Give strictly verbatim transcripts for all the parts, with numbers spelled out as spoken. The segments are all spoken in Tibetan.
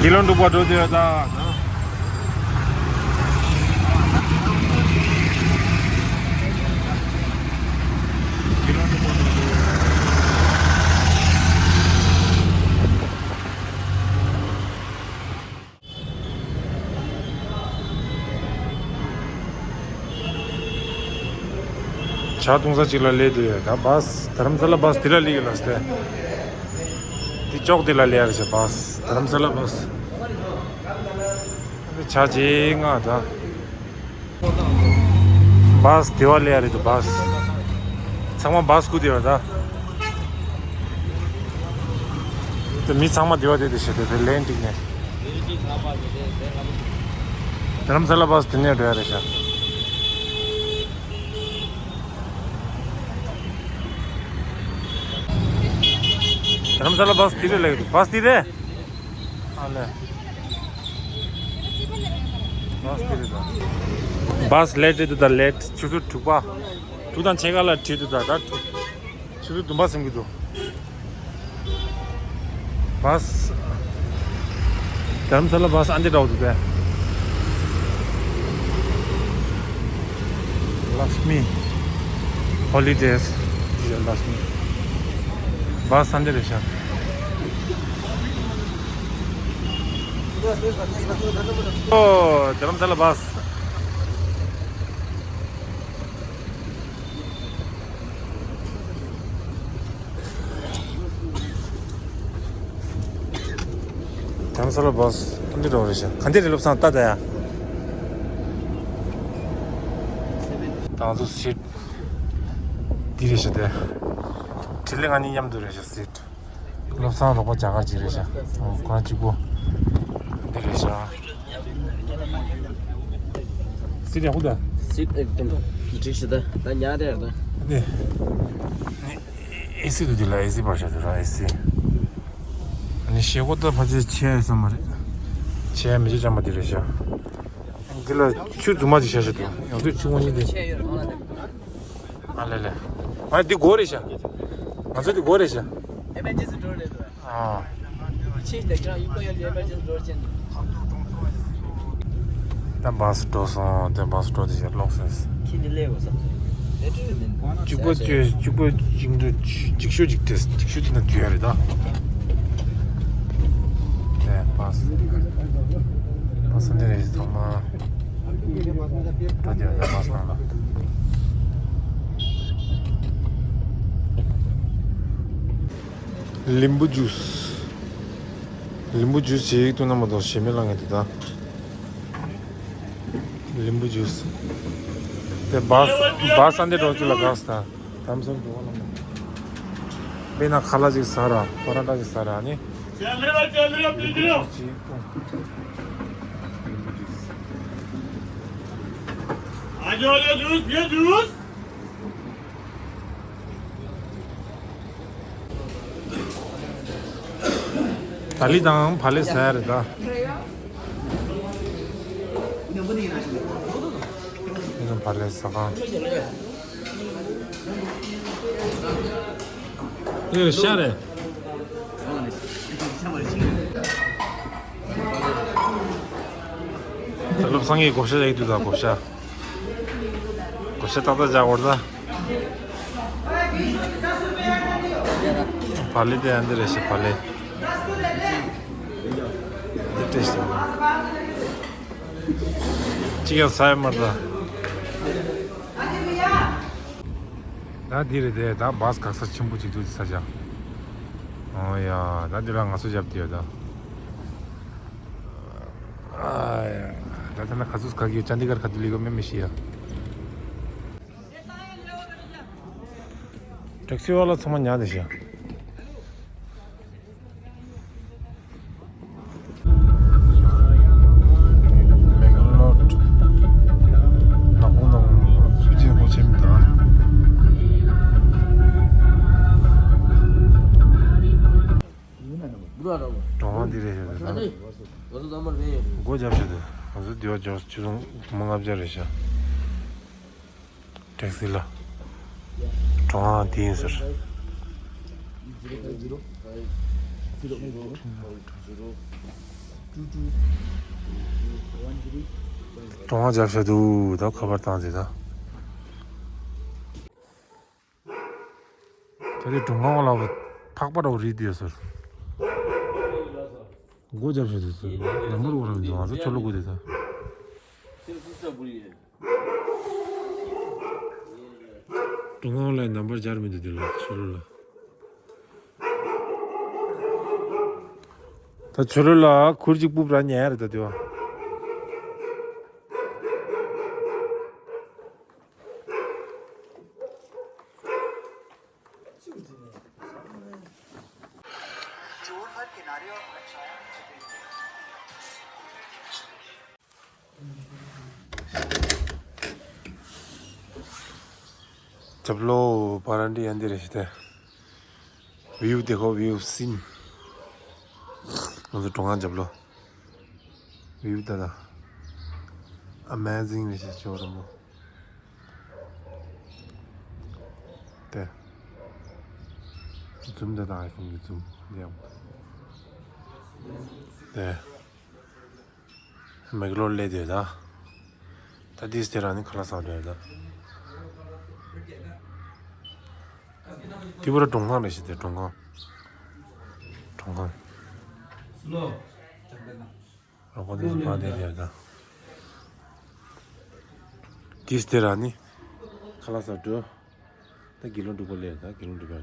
ཁྱི་ལོ་འབྲུག་པ་འགྲོ་དུས་ད། ཇ་འཐུང་ས་ཅིག་ལ་སླེབས་འདུག་ཡ། ད་བཱས་དྷ་རམ་ས་ལ་བཱས་འདི་ལ་སླེབས་ཡོད་ལ་སྟེ། འདི་ཅོག་འདི་ལ་སླེབས་ཡ་རེད་ཤག་བཱས་དྷ་རམ་ས་ལ་བཱས། འདི་ཇ་ཇེ་ང་ད། བཱས་དེ་བ་སླེབས་ཡ་རེད་འདུག་བཱས། ཚང་མ་བཱས་སྒུག་བསྡད་ཡོད་ད། དེ་མི་ཚང་མ་དེ་བ་དེ་དེ་བྱས་ཏེ་དེ་ལན་འགྲིག་ནས། དྷ་རམ་ས་ལ་བཱས་དེ་ནས་འགྲོ་ཡ་རེད་ཤག་དྷ་རམ་ས་ལ་བཱས་དེ་རེད་ལབ་ཀྱི་འདུག་བཱས་དེ་རེད། ཨ་ལེ། བཱས་དེ་རེད་ད། བཱས་ལེཊ་རེད་འདུག་ད། ལེཊ་ཆུ་ཚོད་དྲུག་པ། དྲུག་དང་ཕྱེད་ཀ་ལ་བྲིས་འདུག་ད། ད་དྲུག་ཆུ་ཚོད་བདུན་པ་ཟིན་གྱི་འདུག་བཱས། དྷ་རམ་ས་ལ་བཱས་ཨ་འདི་འདྲ་བོ་འདུག་པས། ལགས་མི་ཧོ་ལི་ཌེས། ལགས་མི་བཱས་ཨ་འདི་རེད་ཤག་ཨོ། དྷ་རམ་ས་ལ་བཱས། དྷ་རམ་ས་ལ་བཱས་ག་འདྲ་འགྲོ་རེད་ཤག་ག་འདྲ་རེད་བློ་བཟང་ལྟ་ད་ཡ། ད་ང་ཚོ་སིཊ་འདི་རེད་ཤག་དེ། དྲིན་ལན་ང་གཉིས་མཉམ་དུ་རེད་ཤག་སིཊ། བློ་བཟང་རོགས་པ་རྒྱ་གར་ཅིག་རེད་ཤག་ཨོ། ཁོ་རང་གཅིག་པོ་འདི་རེད་ཤག་སིཊ་ཡག་པོ་འདུག་སིཊ་ཨེག་དམ་འགྲིག་ཤག་ད་ད་ཉལ་བསྡད་ཡོད་ད། ནི། ཨེ་སི་འདུག་འདི་ལ་ཨེ་སི་བར་བཞག་འདུག་ར་ཨེ་སི། ཨ་ནི་ཤེལ་སྒོ་ད་ཕལ་ཆེར་ཕྱེ་ཡ་ཡོད་ས་མ་རེད། ཕྱེ་ཡ་མེད་ཅེས་བཅངས་པ་འདི་རེད་ཤག་འདི་ལ་ཆུ་རྫུན་མ་ཅིག་བཞག་བཞག་འདུག་ང་ཚོས་ཆུ་དངོས་གཉིས་དེ། ཨ་ལེ་ལེ། ཨ་འདི་སྒོ་རེད་ཤག་ང་ཚོ་འདི་སྒོ་རེད་ཤག་ཨ། ཕྱིས་དེ་ཀྱང་ཡུལ་སྐོར་ཡོད་ལ་ཨེ་མར་ཇེན་སི་འགྲོ་ཅན། ད་བཱས་འགྲོ་སོང་། ད་བཱས་འགྲོ་དེ་ཞེ་ལོག་སོང་། ཁྱེད་འདི་སླེབས་ཡོད་བསམ་སོང་། ལས་སྤྲོད་མིན། གཅིག་པ་བཅུ། གཅིག་པ་གཅིག་འདུག་གཅིག་ཤོས་གཅིག་དེ་གཅིག་ཤོས་དེ་ན་འདུས་ཡ་རེད་ད། ནས་བཱས། བཱས་འདི་རེད་ཚང་མ། འགྲོ་དེ་ཡ་ད་བཱས་ནང་ལ། ལིམ་བུ་ཇུས། ལིམ་བུ་ཇུས་ཅིག་བཏུང་ན་མ་གཏོགས་ཞེ་མེད་ལངས་ཡོད་འདུག་ད། ལིམ་བུ་ཇུས། དེ་བཱས་བཱས་ཨ་འདི་འགྲོ་ཅིག་ལ་དགའ་ས་ད། དམ་སེམས་འགྲོ་བ་ལ་མ། དཔེར་ན་ཁ་ལག་ཅིག་ཟ་ར་པ་ར་ཊ་ཅིག་ཟ་ར་ནི། ལིམ་བུ་ཇུས་ཅིག་བཏུང་། ལིམ་བུ་ཇུས། ཨ་ཇོ་ཨ་ཇོ་ཇུས་ཇུས་ཇུས། ད་ལི་དང་བག་ལེབ་ཟ་ཡ་རེད་ད། ཨེ་ནི་བག་ལེབ་ཟ་ཁང་། འདི་རེད་ཤག་རེད། ད་བློ་བཟང་གིས་བགོ་བཤའ་རྒྱག་གི་འདུག་ད་བགོ་བཤའ། བགོ་བཤའ་ཏག་ཏག་རྒྱག་དགོས་རེད་ད། བག་ལེབ་དེ་ཡང་འདི་རེད་ཤག་བག་ལེབ། འདི་བཀྲེས་ཤག་གཅིག་ཡང་ཟ་ཡ་མ་རེད་ད། ད་འདི་རེད་དེ། ད་བཱས་འགག་ས་ཆེན་པོ་གཅིག་འདུག་ས་ཆ། ཨོ་ཡ། ད་འདི་ལ་ང་ཚོ་རྒྱབ་དེ་ཡོད་ད། ཨ་ཡ། ད་ད་ན་ག་ཚོད་ག་གི་ཅན་དི་གར་ག་དུས་ལི་གོ་མེ་མི་ཤི་ཡ། ཊེག་སི་བ་ལ་ཚང་མ་ཉལ་བསྡད་ཤག་མེག་ལོཌ། ནག་པོ་དང་སུ་ཅི་སྒོ་ཕྱེ་མི་དང་། གྲོང་པ་འདི་རེད་ཤག་ད། སྒོ་རྒྱབ་ཤག་ད། ང་ཚོ་འདི་བ་འཇོག་ཆུ་ཚོད་མ་ལྔ་བརྒྱ་རེད་ཤག་ཊེག་སི་ལ། གྲོང་པ་འདི་ཡིན་ཟེར། གྲོང་བ་རྒྱབ་ཤ་འདུག་ད་ཁ་པར་བཏང་ཟེར་ད། ད་དེ་གྲོང་ཁང་ལ་ཕག་པ་རོ་རིག་དེ་ཟེར། སྒོ་རྒྱབ་ཤ་འདུག་ཟེར། ནམ་བར་འོ་རང་འདུག་ང་ཚོ་ཆོ་ལོ་སྒོ་དེ་ད། དུང་ཁང་ལ་ནམ་བར་སྦྱར་མི་འདུག་དེ་ལ་ཆུ་ལུ་ལ། ད་ཆུ་ལུ་ལ་ཁུར་གཅིག་སྤུབ་ར་ཉལ་རེད་ད་དེ་བ། རྒྱབ་ལོགས་པ་ར་འདི་ཡང་འདི་རེད་ཤི་ཏེ། ཝིའུ་དེ་ཁོ་ཝིའུ་སིན། ང་ཚོ་གྲོང་ཁང་རྒྱབ་ལོགས། ཝིའུ་ད་ད། ཨ་མེ་ཟིང་རེད་ཤི་ཅོ་ར་མོ། དེ། ཛུམ་ད་ད་ཨའི་ཕོན་གྱི་ཛུམ་འདི་ཡང་། དེ། མེག་ལོར་སླེབས་དེ་ད། ད་ཏིས་དེ་ར་ནི་ཁ་ལག་ཟ་འགྲོ་ཡ་ད། ཏི་བུ་ར་གྲོང་ཁང་རེད་ཤི་དེ་གྲོང་ཁང་། གྲོང་ཁང་། རོགས་པ་དེ་ཚོ་ཕར་དེ་རེད་ད། ཏིས་དེ་ར་ནི་ཁ་ལག་ཟ་འགྲོ། ད་དགེ་སློང་འབྲུག་པ་ལས་ད་དགེ་སློང་འབྲུག་པ་ད།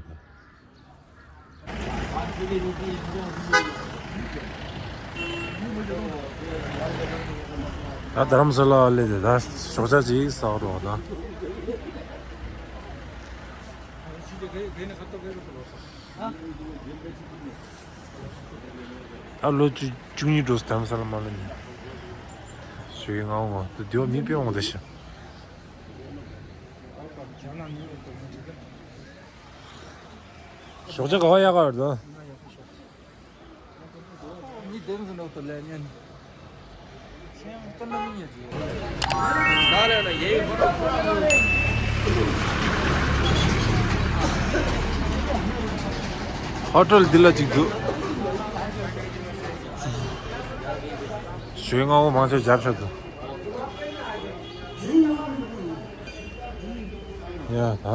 ད་རྡ་རམ་ས་ལ་སླེབས་ཏེ་ད་ཞོགས་ཇ་ཅིག་ཟ་འགྲོ་བ་ད། ད་ལོ་བཅུ་བཅུ་གཉིས་འགྲོ་སོང་དྷ་རམ་ས་ལ་མ་སླེབས་ནས། ཞོགས་ཀས་སྔ་པོ་ང་ད་དེ་བ་མི་དཔེ་འོང་ད་ཤི། ཞོགས་ཇ་ག་བ་ཡག་ག་ཡོད་དོ། ཧོ་ཊེལ་འདི་ལ་ཅིག་འདུག་ཞོགས་སྔ་པོ་མང་ཆེ་རྒྱབ་ཤ་འདུག་ཡ་ད།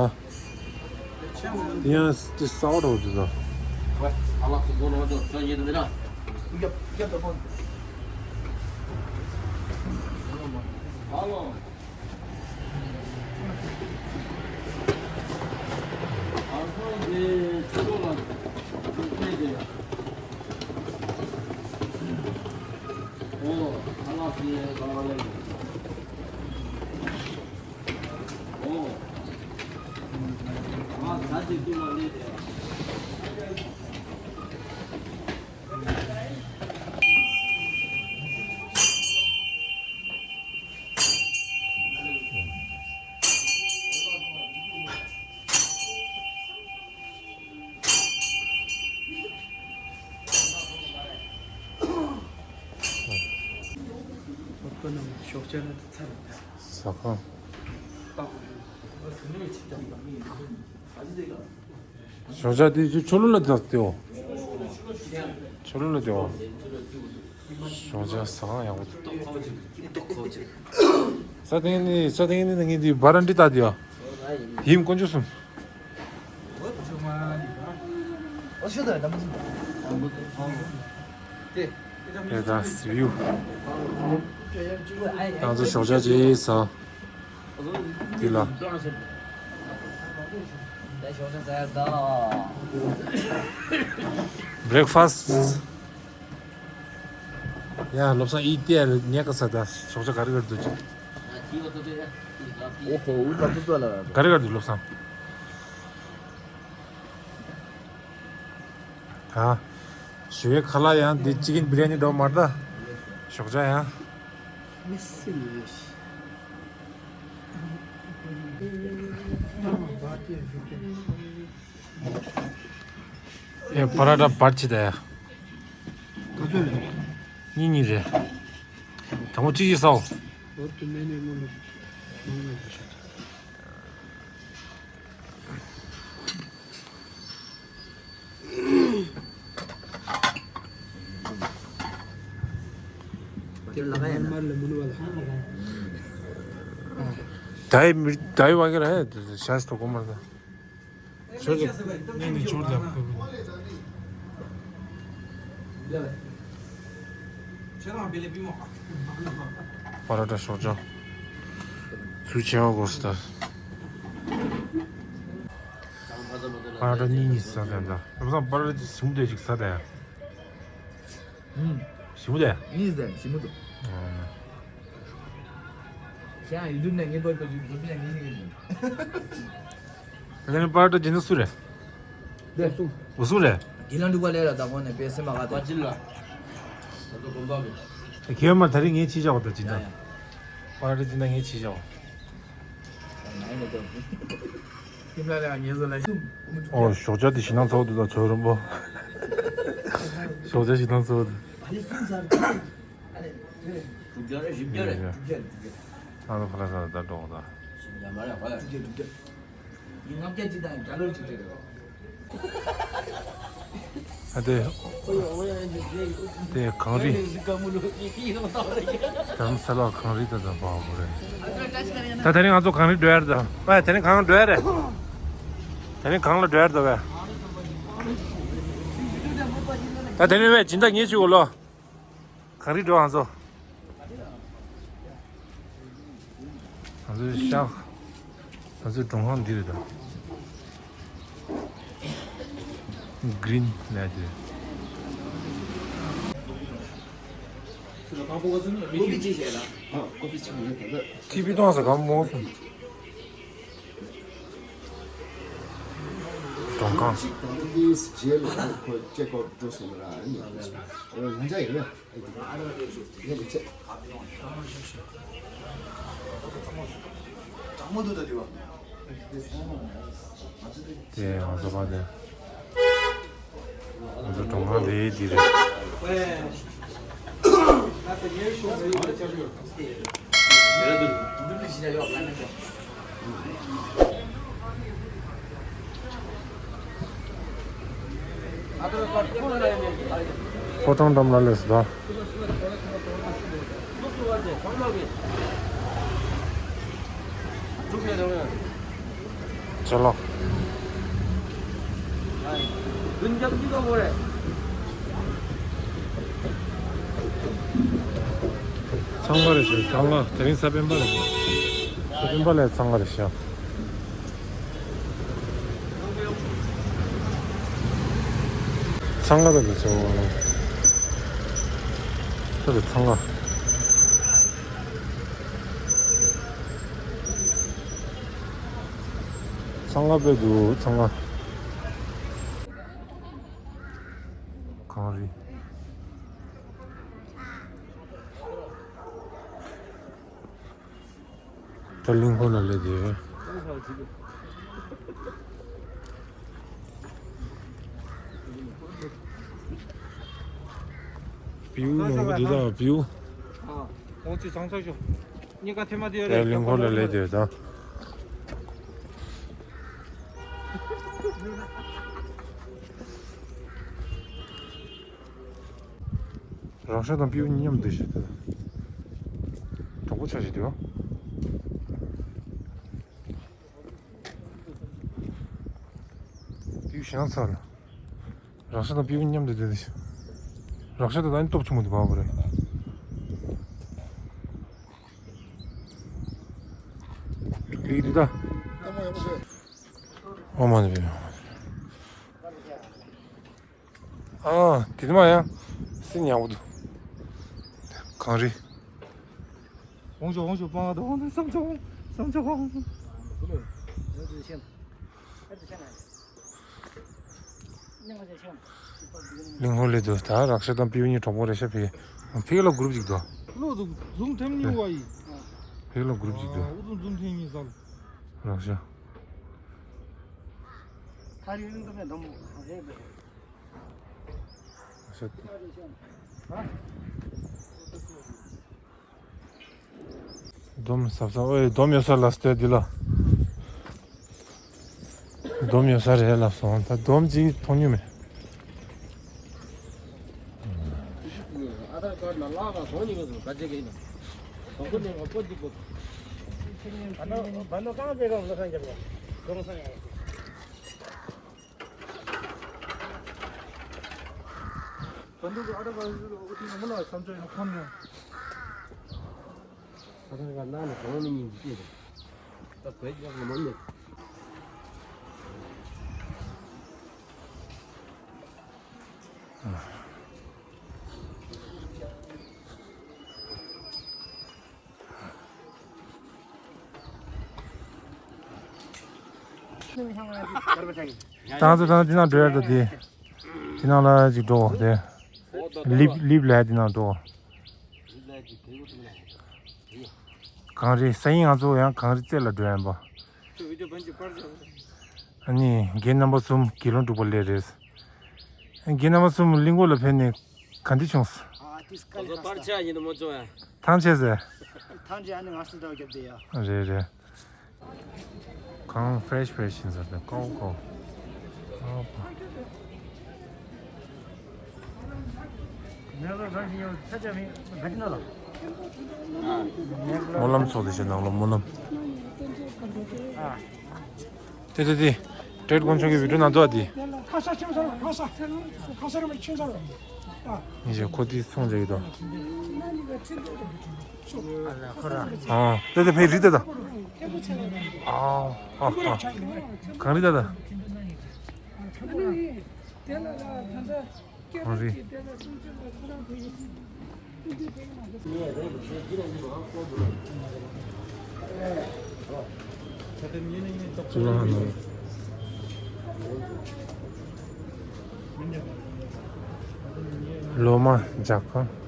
དེ་ཡང་དེ་གསར་པ་འདྲ་པོ་འདུག་ད། ཟ་ཁང་། ཞོགས་ཇ་དེ་ཆུ་ཆུ་ལུ་ལ་དེ་དེའོ། ཆུ་ལུ་ལ་དེའོ། ཞོགས་ཇ་ཟ་ཁང་ཡག་པོ་འདུག་ས་དེང་ནི་ས་དེང་ནི་ངས་དེ་བ་ར་འདྲི་ལྟ་དེའོ། ཡིན་དཀོན་མཆོག་གསུམ། དེ་ད་སི་བིའུ། ང་ཚོ་ཞོགས་ཇ་ཅིག་ཟ། འདི་ལ། བྷི་རེག་ཕ་སི། ཡ་བློ་བཟང་ཨི་ཏི་ཡ་ཉལ་ག་ས་ད་ཞོགས་ཇ་ག་རེ་ག་རེ་འདུག་ཅིག་ཨོ་ཧོ་འུ་ད་ཏུ་ཏུ་ལ་ར་འདུག་ག་རེ་ག་རེ་འདུག་བློ་བཟང་། ད། ཞུ་བའི་ཁ་ལག་ཡང་འདི་ཅི་ཀིན་བི་རི་ཡ་ནི་འདྲ་པོ་མ་རེད་ད། ཞོགས་ཇ་ཡང་། མི་སྲིད་ཡོད། ཨེ་པ་ར་ཏ་བར་ཅི་ད་ཡ། ག་ཚོད་རེད། གཉིས་གཉིས་རེད། དང་པོ་གཅིག་གཅིག་ཟའོ། འོ་དེ་མེད་ནས་སྔོན་ལ་མང་ང་ཞིག་ཤོད། ད་ཡི་མི་ད་ཡི་བ་གི་ར་ཤ་སྟོ་གོ་མར་ད། ཆོར་ནི་ནི་ཆོར་ད། པ་ར་ཏྲ་ཤོག་ཅོ། ཚུ་ཆེ་བ་གོ་སི་ད། པ་ར་ཏྲ་གཉིས་གཉིས་ཟ་ད་ད། ཡོ་བསམ་པ་ར་ཏྲ་ཞིམ་དེ་ཅིག་ཟ་ད་ཡ། ཞིམ་དེ། གཉིས་ཟ་ཞིམ་དུ། ཤ་ཡུ་ཊུབ་ནས་ངེས་པར་དུ་ཞིག་བཟོ་པ་ཡང་ངེས་ཤིག་ཡིན། ད་ནི་པ་ར་ཏྲ་ཇི་འདྲ་སུ་རེད། འུ་སུ། འུ་སུ་རེད། དགེ་ལང་འབྲུག་པ་ལས་ལ་བདག་པོ་ནས་པེ་སེ་མ་ག་པ་ཏེ། ཅི་ལ། ད་ཚོ་དགོན་པ་གི། ཁྱེད་མ་ད་རིང་ངས་ཕྱི་བཞག་པ་ད་ཇི་འདྲ། ཡ་ཡ། པ་ར་ཏྲ་ཇི་འདྲ་ངས་ཕྱི་བཞག་པ། ཨོ་ཞོགས་ཇ་དེ་ཞིག་ནང་ཚོགས་འདུག་ད་ཚོད་རིང་པོ། ཞོགས་ཇ་ཞིག་ནང་ཚོགས་འདུག་དྲུག་བརྒྱ་རེད། བཞི་བརྒྱ་རེད། ཨ་ལོ་ཕ་ལ་ས་ད་འགྲོ་ད། བཞི་བརྒྱ་མ་རེད་པ། དྲུག་བརྒྱ་དྲུག་བརྒྱ། ཉིན་ལྔ་བརྒྱ་གཅིག་དང་བརྒྱ་ལོར་གཅིག་སྤྲད་རེད་པ། ཨ་དེ། དེ་གངས་རི། རྡ་རམ་ས་ལ་གངས་རི་དེ་ད་བ་བོ་རེད། ད་དེ་རིང་ང་ཚོ་གངས་རི་འགྲོ་ཡ་རེད་ད། ཨ་དེ་རིང་གངས་འགྲོ་ཡ་རེད། དེ་རིང་གངས་ལ་འགྲོ་ཡ་རེད་ད་བས། ད་དེ་རིང་བས་སྦྱིན་བདག་ཉེ་ཆུ་འོ་ལོ། གངས་རི་འགྲོ་ང་ཚོ། ང་ཚོའི་ཤག་ང་ཚོའི་མགྲོན་ཁང་འདི་རེད་ད། གྷི་རིན་ལབ་ཡ་དེ་རེད། ཨ་ཀོ་ཕི་ཅིག་མ་རེད་ད་ལྟ། ཐི་བི་གཏོང་ས་གང་མོ་སོང་། མགྲོན་ཁང་། ཅིག་དང་པོ་འདི་རྗེས་ལ་ཁོ་ཅེག་ཨའུཊ་འགྲོ་སོང་ར་ཨ་ནི། ཨོ་ཡང་ཅག་ཡིན་ན། དེ་ང་ཚོ་པ་དེ། ང་ཚོ་གྲོང་ཁང་དེ་འདི་རེད། ཕོ་བྲང་འགྲམ་ལ་སླེབས་སོང་ད། ཅ་ལག་ཚང་ཁ་རེད་ཤག་ཚང་ཁ་དེ་རིང་གཟའ་སྤེན་པ་རེད། གཟའ་སྤེན་པ་ལ་ཚང་ཁ་རེད་ཤག་ཚང་ཁ་ད་གི་ཚང་ཁ་ད་གི་ཚང་ཁ། ཚང་ཁ་པས་འདུག་ཚང་ཁ། གངས་རི། ད་གླིང་སྐོར་ལ་སླེབས་ཏེ། བེའུ་མང་པོ་འདུག་ད་བེའུ། ཨ། ཁོང་ཚོས་ཚང་ཚང་ཤོག་གཉིས་ཀ་ཐེངས་མ་དེ་ཡོད་རེད། ད་གླིང་སྐོར་ལ་སླེབས་ཏེ་ད། རང་ཤ་དང་སྤྲེའུ་མཉམ་དུ་བཞག་ད། གྲོགས་པོ་ཆ་ཞིག་འདུག་སྤྲེའུ་བཞག་ཚར་ལ། རང་ཤ་དང་སྤྲེའུ་མཉམ་དུ་བསྡད་དེ། རང་ཤ་དང་ད་ནི་སྟོབས་ཆུང་མོ་དེ་བབས་པ་རེད། ལིག་འདི་ད། ཨོ་མ་ནི་བེ། ཨ། དེ་མ་ཡང་སྲིན་ཉག་པོ་འདུག་གངས་རི། འོང་ཤོག་འོང་ཤོག་པང་ང་དང་འོང་དང་བསམ་ཆོག་བསམ་ཆོག་གླིང་ཧོ་ལེ་དུ་ད་རག་ཤ་དང་པིའུ་གཉིས་གྲོགས་པོ་རེད་ཤག་ཕི་ཕི་ལ་གུ་རུབ་ཅིག་དོ། ལོ་ཟུང་ཐེམ་ཉིན་བ་ཡི། ཕི་ལ་གུ་རུབ་ཅིག་དོ། ཨུ་ཟུང་ཟུང་ཐེམ་ཉིན་ཟ་ལ། རག་ཤ། ཐ་རིང་རིང་དུ་མེད་དམ་རེད་པས། སྡོམ་ཟབ་ཟབ་ཨོའི་སྡོམ་ཡོད་ས་ལ་སྟེ་འདི་ལ། སྡོམ་ཡོད་ས་རེད་ལབ་སོང་ད་སྡོམ་ཅིག་མཐོང་མྱོང་མེད། आधार कार्ड न लागा सोनी को का जे गई ना। तो को ने को दी को। बनो बनो कहां पे का बनो संग के। दोनों संग। बंदूक आधार कार्ड को तीन मुला समझो फोन में। आधार कार्ड ना सोनी नहीं दी। तो कोई जगह मन नहीं। ཏང་ཙུ་ཏང་འདི་ནང་འགྲོ་ཡ་འགྲོ་དེ། འདི་ནང་ལ་ཅིག་འགྲོ་དེ། ལིབ་ལིབ་ལ་འདི་ནང་འགྲོ། གངས་རི་ས་ཡིན། ང་ཚོ་ཡང་གངས་རི་རྩེ་ལ་འགྲོ་ཡ་ཡིན་པ། ཨ་ནི་རྒན་རྣམ་པ་གསུམ་དགེ་སློང་འབྲུག་པ་སླེབས་རེད། རྒན་རྣམ་པ་གསུམ་གླིང་སྐོར་ལ་ཕེབས་ནས་ག་འདྲ་བྱུང་སོང་། ཨ་ཏིས་ཀ་ལི་ཧ་ས་ད། ཐང་ཆད་ཟེར། ཐང་ཆད་ཨ་ནི་ང་སུ་ད་རྒྱབ་དེ་ཡ། རེད་རེད། གངས་ཕེ་རེ་ཤི་ཕེ་རེ་ཤི་ཡིན་ཟེར་ཏེ་ཀའོ་ཀའོ། ཨ་ཕ། སྨོན་ལམ་ཚོགས་ཏེ་ཞེ་ནང་ལ་སྨོན་ལམ། ཏེ་ཏེ་ཏེ། ཏྲེད་དཀོན་མཆོག་གི་བི་ཌིའོ་ནང་འཛུལ་བ་དེ། ཁ་ས་ཁྱིམ་ས་ཁ་ས་ཁ་ས་ར་མ་ཁྱིམ་ས་ར། ཨ། ཉི་ཤེ་ཁོ་དེ་སོང་ཅག་གི་དོ། ཨ་ཏེ་ཏེ་ཕེ་རི་ཏེ་ད། ཨ་ཨ་ཨ། གངས་རི་ཏེ་ད། གངས་རི། ལོ་མ་ཇག་ཁང་།